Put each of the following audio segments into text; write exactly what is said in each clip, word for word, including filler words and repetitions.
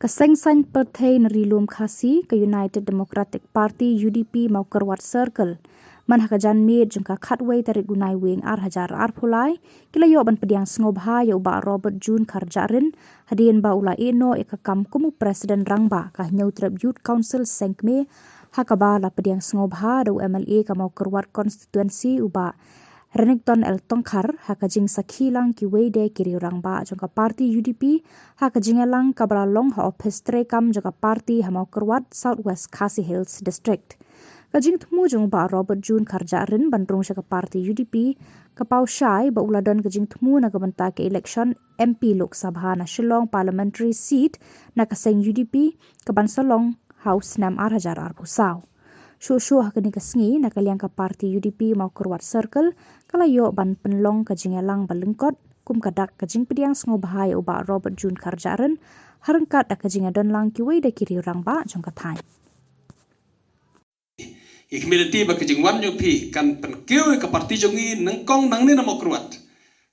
Seng saiñ pyrthei na Ri Lum Khasi ka United Democratic Party, U D P, Mawkyrwat Circle, man ha ka janmiet jong ka khatwei tarik u Naiwieng ar hajar arphew lai, ki la ïoh ban pdiang sngewbha ïa u Bah Robert June Kharjahrin, hadien ba u la ïehnoh ïa ka kam kum u President Rangbah ka Hynñiewtrep Youth Council Seng Kmie, ha kaba la pdiang sngewbha da u M L A ka Mawkyrwat Constituency, u Bah Renikton L Tongkhar, ha ka jingsakhi lang kiwei de ki riew rangbah jong ka party U D P ha ka jingïalang kaba la long ha ophis treikam jong ka party ha Mawkyrwat, South West Khasi Hills District. Ka jingthmu jong u Bah Robert June Kharjahrin ban rung sha ka party U D P ka paw shai ba u la don ka jingthmu na ka bynta ka election M P Lok Sabha na Shillong Parliamentary Seat na ka seng U D P ka ban sa long ha u snem ar hajar arphew saw. Shuh shuh ha kane ka sngi, na ka liang ka party U D P Mawkyrwat Circle ka la ïoh ban pynlong ka jingïalang ba lyngkot kum ka dak ka jingpdiang sngewbha ïa u Bah Robert June Kharjahrin, ha ryngkat da ka jingïadon lang kiwei de ki riew rangbah jong ka thaiñ. Ngi khmih lynti ba ka jingwan jong phi kan pynkiew ïa ka party jong ngi nyngkong nangne na Mawkyrwat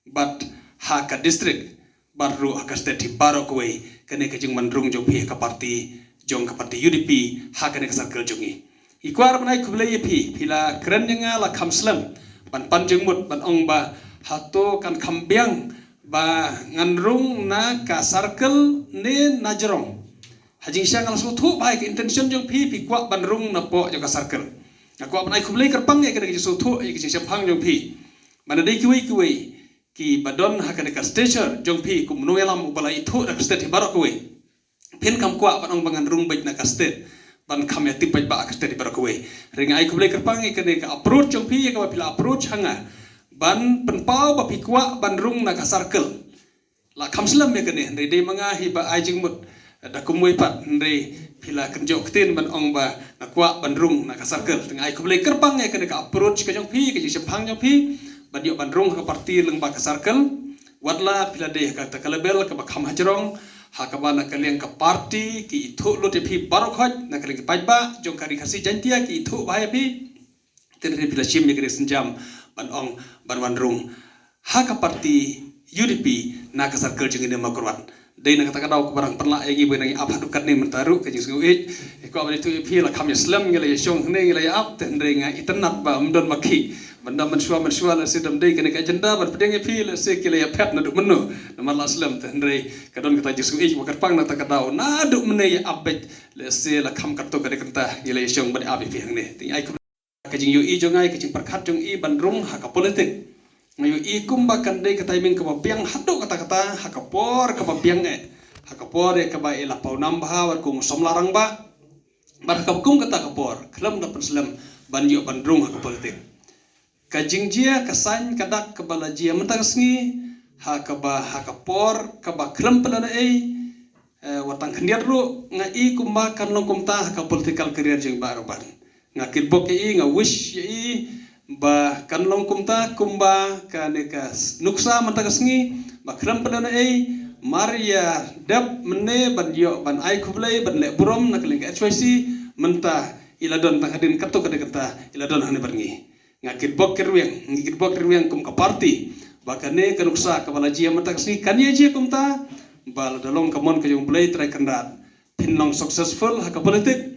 bad ha ka district bad ruh ha ka state hi baroh kawei, kane ka jingwan rung jong phi ha ka party, jong ka party U D P, ha kane ka circle jong ngi. Ngi kwah ban ai khublei ïa phi, phi la kren ïa nga la kham slem ban pan jingmut ban ong ba hato kan kham biang ba ngan rung na ka circle ne na jrong. Ha jingshisha nga la sngewthuh ba ïa ka intention jong phi, phi kwah ban rung na poh jong ka circle. Nga kwah ban ai khublei kyrpang ïa ka jingsngewthuh, ïa ka jingshemphang jong phi. Ba na dei kiwei kiwei kiba don ha kane ka stature jong phi kum u nongïalam uba la ithuh da ka state hi baroh kawei, phin kham kwah ban ong ba ngan rung beit na ka state ban kham ïa tip paidbah ka state hi baroh kawei. Hynrei nga ai khublei kyrpang ïa kane ka approach jong phi, ïa kaba phi la approach ha nga ban pynpaw ba phi kwah ban rung na ka circle. La kham slem ïa kane, hynrei dei ma nga hi ba ai jingmut da kumwei pat, hynrei phi la kynjoh ktien ban ong ba nga kwah ban rung na ka circle. Te nga ai khublei kyrpang ïa kane ka approach ka jong phi, ka jingshemphang jong phi ban ïoh ban rung ha ka party lyngba ka circle. Wat la phi la dei ha kata ka level kaba kham hajrong, ha kaba na ka liang ka party ki ithuh lut ïa phi baroh khoit, na ka liang ki paidbah jong ka Ri Khasi Jaiñtia ki ithuh bha ïa phi. Te hynrei phi la shim ïa ka dei synjam ban ong ban wan rung ha ka party U D P na ka circle jong ngi na Mawkyrwat. Dei na kata ka daw kaba dang pynlah ïa ngi ba nang ïa ap haduh katne mynta ruh ka jingsngew ïeit. Ïa kwah ban ïathuh ïa phi la kham ïa slem ngi la ïa shong hangne ngi la ïa ap, te hynrei nga itynnad ba ym don ma ki. Ban da mynshuwa mynshuwa lehse dam dei kane ka agenda ban pdiang ïa phi lehse ki la ïa phet naduh mynno. Namar la slem, te hynrei ka don kata jingsngew ïeit ba kyrpang na kata ka daw naduh mynne ïa ap beit lehse la kham katto katne kynta ngi la ïa shong ban ïa ap ïa phi hangne. Te ngi ai ka jingïohi jong nga, ka jingpyrkhat jong i ban rung ha ka politik. Nga ïohi kumba kan dei ka timing kaba biang haduh katta katta, ha ka por kaba biang eh, ha ka por ïa kaba i la pawnam bha wat kum u samla rangbah. Bad ha kaba kum katta ka por khlem da pynslem ban ïoh ban rung ha ka politik. Ka jingjia ka saiñ ka dak kaba la jia mynta ka sngi, ha kaba ha ka por kaba khlem pynlong ei, eh, wat tang khyndiat ruh nga i kumba kan long kumta ha ka political career jong i Bah Robert. Nga kitbok ïa i, nga wish ïa i ba kan long kumta kumba kane ka s-, nuksa mynta ka sngi ba khlem pynlong ei, mar ïa dep mynne ban ïoh ban ai khublei ban leh burom na ka liang ka H Y C, mynta i la don tang hadien katto katne kynta i la don hangne bad ngi. Nga kitbok kirwiang, ngi kitbok kirwiang kum ka party ba kane ka nuksa kaba la jia mynta ka sngi kan ïa jia kumta, ba lada long ka mon ka jong U Blei Trai Kynrad phin long successful ha ka politik,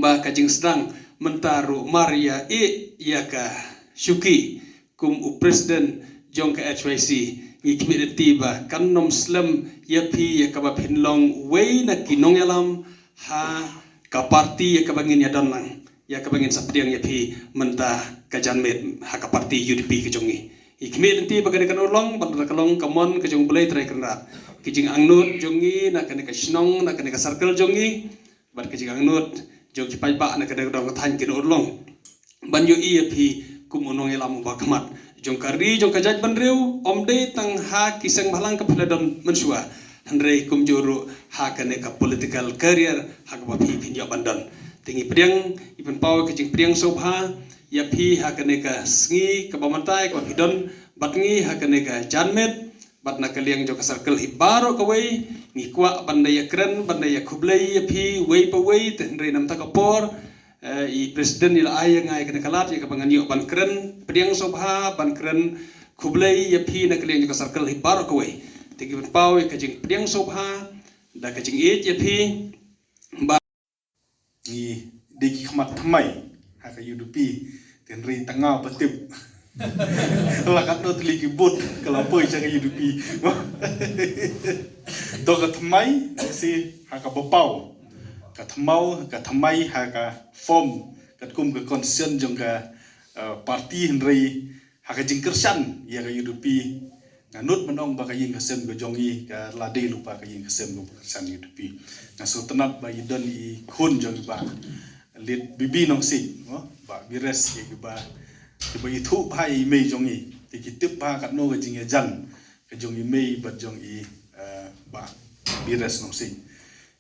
ba ka jingsdang mynta ruh mar ïa i ïa ka shuki kum u president jong ka H Y C, ngi khmih lynti ba kan nym slem ïa phi ïa kaba phin long uwei na ki nongïalam ha ka party ïa kaba ngin ïa don lang, ïa kaba ngin sa pdiang ïa phi mynta ka janmiet ha ka party U D P ka jong ngi. Ngi khmih lynti ba ka dei kan urlong, ba ka long ka mon ka jong U Blei Trai Kynrad. Ki jingangnud jong ngi na kane ka shnong, na kane ka circle jong ngi, bad ki jingangnud jong ki paidbah na kane ka dong ka thaiñ kin urlong ban ïohi ïa phi kum u nongïalam uba khmat jong ka ri jong ka jaitbynriew, ym dei tang ha ki seng bhalang kaba phi la don mynshuwa, hynrei kumjuh ruh ha kane ka political career ha kaba phi phin ïoh ban don. Te ngi pdiang, ngi pynpaw ka jingpdiang sngewbha ïa phi ha kane ka sngi kaba mynta kaba phi don bad ngi ha kane ka janmiet. Bad na ka liang jong ka circle hi baroh kawei, ngi kwah ban da ïa kren, ban da ïa khublei ïa phi uwei pa uwei, te hynrei namar ka por, eh, i president i la ai ïa nga ïa kane ka lad ïa kaba ngan ïoh ban kren pdiang sngewbha, ban kren khublei ïa phi na ka liang jong ka circle hi baroh kawei. Te ngi pynpaw ïa ka jingpdiang sngewbha Da ka jingïeit ïa phi ba ngi dei ki khmat thymmai ha ka U D P, hynrei tang nga ba tip. La katno tylli ki vote ka la poi sha ka U D P. To ka thymmai si ha ka ba paw, ka thymmai, ka thymmai ha ka form katkum ka constitution jong ka, eh, party, hynrei ha ka jingkyrshan ïa ka U D P, nga nud ban ong ba ka ïing ka sem ka jong ngi ka la dei lypa ka ïing ka sem kaba kyrshan U D P. Nga sngewtynnat ba i don i khun jong i Bah Lit Bibi Nongsiej, mo, Bah Bires, ïa kiba, kiba ithuh bha ïa i mei jong ngi, te ki tip bha katno ka jingïajan ka jong i mei bad jong i, eh, Bah Bires Nongsiej.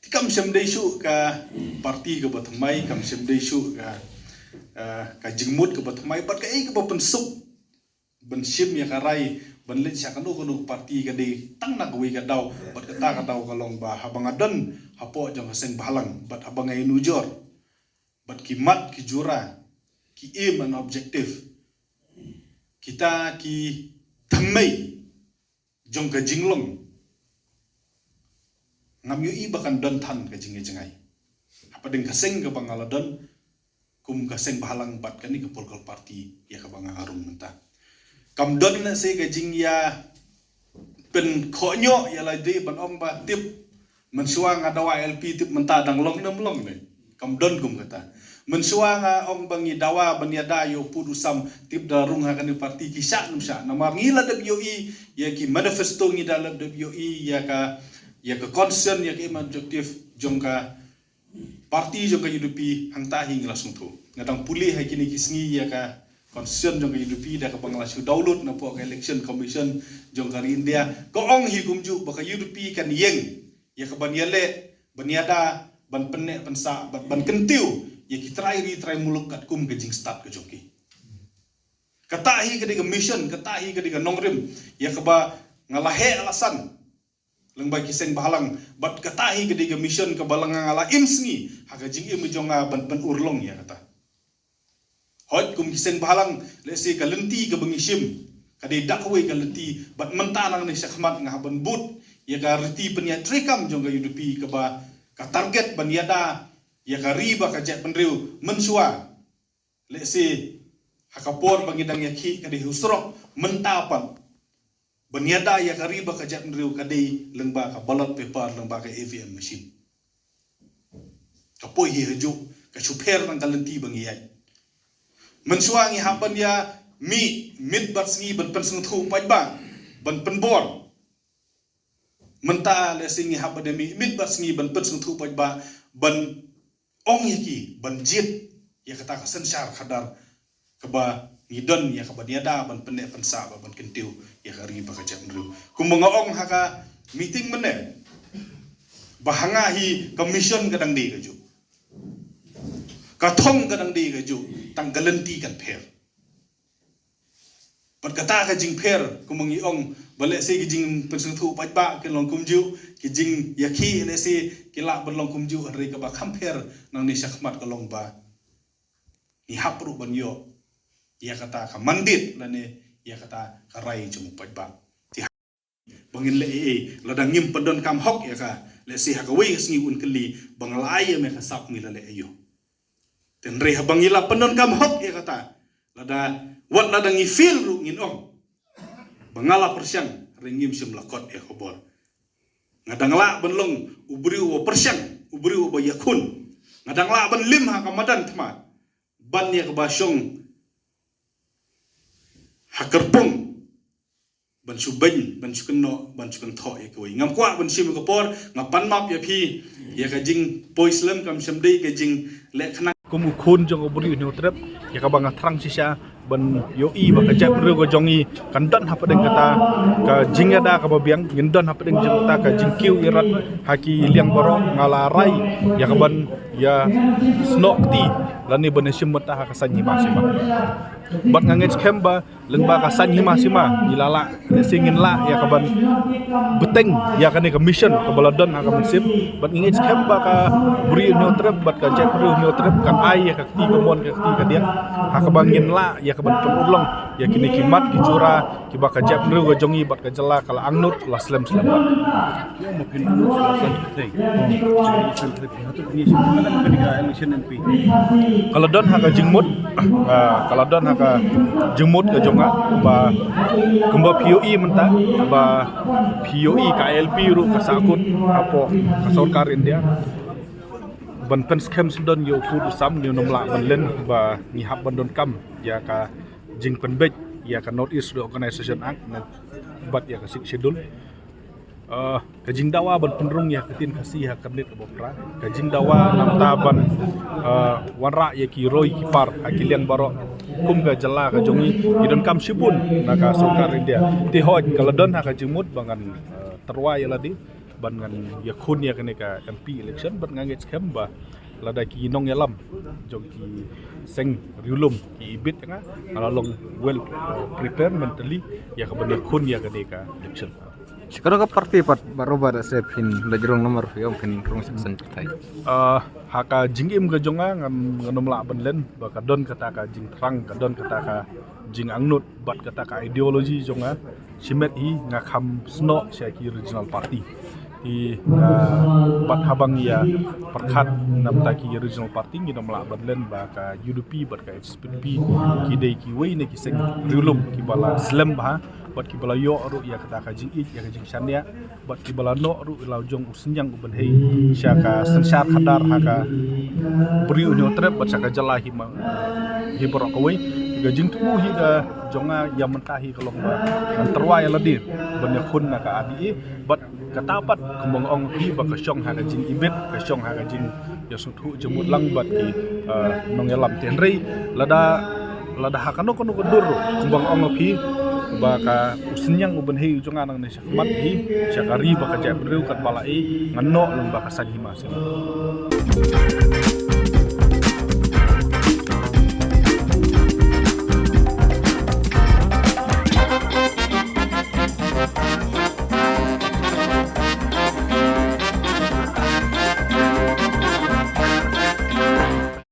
Te kam shym dei shuh ka party kaba thymmai, kam shym dei shuh ka, eh, ka jingmut kaba thymmai, bad kaei kaba pynsuk ban shim ïa ka rai ban leit sha kano kano ka party ka dei tang na kawei ka daw, bad kata ka daw ka long ba haba nga don hapoh jong ka seng bhalang, bad haba nga ïanujor bad ki mat ki jura, ki aim and objective, kita ki thymmai jong ka jinglong, ngam ïohi ba kan don than ka jingïajngai hapdeng ka seng kaba nga la don kum ka seng bhalang bad kane ka political party ïa kaba nga rung mynta. Kam don lehse ka jingïa pynkhohñioh ïa lade ban ong ba tip mynshuwa nga dawa L P, tip mynta dang long ne ym long ne. Kam don kum kata. Mynshuwa nga ong ba ngi dawa ban ïada ïa u pud u sam, tip da rung ha kane party ki shah ne ym shah. Namar ngi la dep ïohi ïa ki manifesto, ngi da la dep ïohi ïa ka, ïa ka concern, ïa ka aim objective jong ka party jong ka U D P, hangta hi ngi la sngewthuh. Nga dang pule ha kine ki sngi ïa ka constitution jong ka U D P da kaba nga la shu download napoh ka Election Commission jong ka ri India. Ka ong hi kumjuh ba ka U D P kan ïeng ïa ka ban ïaleh, ban ïada, ban pynneh pynsah, ban, ban kyntiew ïa ki trai ri trai muluk katkum ka jingstad ka jong ki. Kata hi ka dei ka mission, kata hi ka dei ka nongrim ïa kaba nga la heh la san lyngba ki seng bhalang, bad kata hi ka dei ka mission kaba la nga, nga la im sngi ha ka jingim jong nga ban pynurlong ïa kata. Hooid, kum ki seng bhalang, lehse ka lynti kaba ngi shim ka dei da kawei ka lynti, bad mynta nangne shakhmat nga hap ban bud ïa ka riti pynïaid treikam jong ka U D P kaba ka target ban ïada ïa ka ri bad ka jaitbynriew mynshuwa. Lehse ha ka por ba ngi dang ïakhih ka dei ha u surok, mynta pat ban ïada ïa ka ri bad ka jaitbynriew ka dei lyngba ka ballot paper, lyngba ka E V M machine. Ka poi hi hajuh, ka shu pher tang ka lynti ba ngi ïaid. Mynshuwa ngi hap ban ïa mih miet bad sngi ban pynsngewthuh paidbah, ban pynbor. Mynta lehse ngi hap ban ïa mih miet bad sngi ban pynsngewthuh paidbah, ban ong ïa ki ban jied ïa kata ka synshar khadar kaba ngi don ïa ka ban ïada, ban pynneh pynsah bad ban kyntiew ïa ka ri bad ka jaitbynriew. Kumba nga ong ha ka meeting mynne, ba ha nga hi ka mission ka dang dei kajuh, ka thong ka dang dei kajuh, tang ka lynti kan pher. Bad kata ka jingpher, kumba ngi ong, ba lehse ki jingpynsngewthuh paidbah kin long kumjuh, ki jingïakhih lehse ki lah ban long kumjuh, hynrei kaba kham pher nangne shakhmat ka long ba ngi hap ruh ban ïoh ïa kata ka mandate lane ïa kata ka rai jong u paidbah. Te ba ngin leh ei ei, lada ngim pyndonkam hok ïa ka, lehse ha kawei ka sngi un kylli, ba nga la ai ïa me ka sap, ngi la leh aïu. Hynrei haba ngi la pyndonkam hok ïa kata, lada, wat lada ngi fail ruh ngin ong ba nga la pyrshang, hynrei ngim shym la kot ïa ka bor. Nga dang lah ban long u briew uba pyrshang, u briew uba ïakhun. Nga dang lah ban lim ha ka madan thma ban ïa kaba shong ha kyrpung, ban shu beiñ, ban shu kynnoh, ban shu kynthoh ïa kawei. Ngam kwah ban shim ïa ka por, nga pan map ïa phi ïa ka jingpoi slem, kam shym dei ka jingleh khnang. Kum u khun jong u briew u Hynñiewtrep, ïa kaba nga thrang shisha ban ïohi ba ka jaitbynriew ka jong ngi kan don hapdeng kata ka jingïada kaba biang, ngin don hapdeng jong kata ka jingkiew ïarap ha ki liang baroh. Nga la rai ïa kaban ïa snoh kti lane ban ïashim bynta ha ka saiñ hima sima. Bad nga ngeit skhem ba lyngba ka saiñ hima sima ngi la lah, lehse ngin lah ïa ka ban bteng ïa kane ka mission kaba la don ha ka mynsiem. Bad nga ngeit skhem ba ka Bri u Hynñiewtrep bad ka Jaitbynriew u Hynñiewtrep kan ai ïa ka kti kamon ka kti kadiang ha kaba ngin lah ïa ka ban pynurlong ïa kine ki mat ki jura kiba ka jaitbynriew ka jong ngi bad ka jylla ka la angnud la slem slem. Ka la don ha ka jingmut, ah, ka la don ha ka jingmut ka jong nga ba kumba phi ïohi mynta ba phi ïohi ka I L P ruh ka sahkut hapoh ka sorkar India. Ban pynskhem sdang ïa u pud u sam ngi nym lah ban len ba ngi hap ban donkam ïa ka jingpynbeit ïa ka North East Organization Act bad ïa ka Sixth Schedule. Ah, ka jingdawa ban pynrung ïa ka ktien Khasi ha ka kyrdan kaba pra, ka jingdawa namar ban, ah, wanrah ïa ki roi ki par ha ki liang baroh. Kum ka jylla ka jong ngi ngi donkam shibun na ka sorkar India. Te hooid ka la don ha ka jingmut ba ngan, ah, tyrwa ïa lade ban ngan ïakhun ïa kane ka M P election bad nga ngeit skhem ba lada ki nongïalam jong ki seng riewlum ki ibit nga, nga la long well, uh, prepared mentally ïa ka ban ïakhun ïa kane ka election. Shi kano ka party pat baroh ba da se phin da jrong namar phi ong phin rung section pathai. Uh, ha ka jingim ka jong nga ngam, ngan nym lah ban len ba ka don kata ka jingthrang, ka don kata ka jingangnud bad kata ka ideology jong nga. Shimet hi nga kham snoh sha ki regional party. Hi, uh, bad haba ngi ïa pyrkhat namar ki regional party ngi nym lah ban len ba ka U D P bad ka H S P D P ki dei kiwei na ki seng riewlum kiba la slem bha bad kiba la ïoh ruh ïa kata ka jingïeit ïa ka jingshaniah bad kiba la noh ruh ïa la u jong u synñiang u bynhei sha ka synshar khadar ha ka Bri u Hynñiewtrep bad sha ka jylla hi ma hi baroh kawei. Ka jingthmu hi ka jong nga ïa mynta hi ka long ba ngan tyrwa ïa lade ban ïakhun na ka A D A bad kata pat kumba nga ong phi ba ka shong ha ka jingibit, ka shong ha ka jingïasngewthuh jingmut lang bad ki, uh, nongïalam. Te hynrei lada, lada ha kano kano ka dur kumba nga ong phi ba ka u synñiang u bynhei u jong nga nangne sha khmat hi sha ka ri bad ka jaitbynriew katba la ei, ngan noh lyngba ka saiñ hima sima.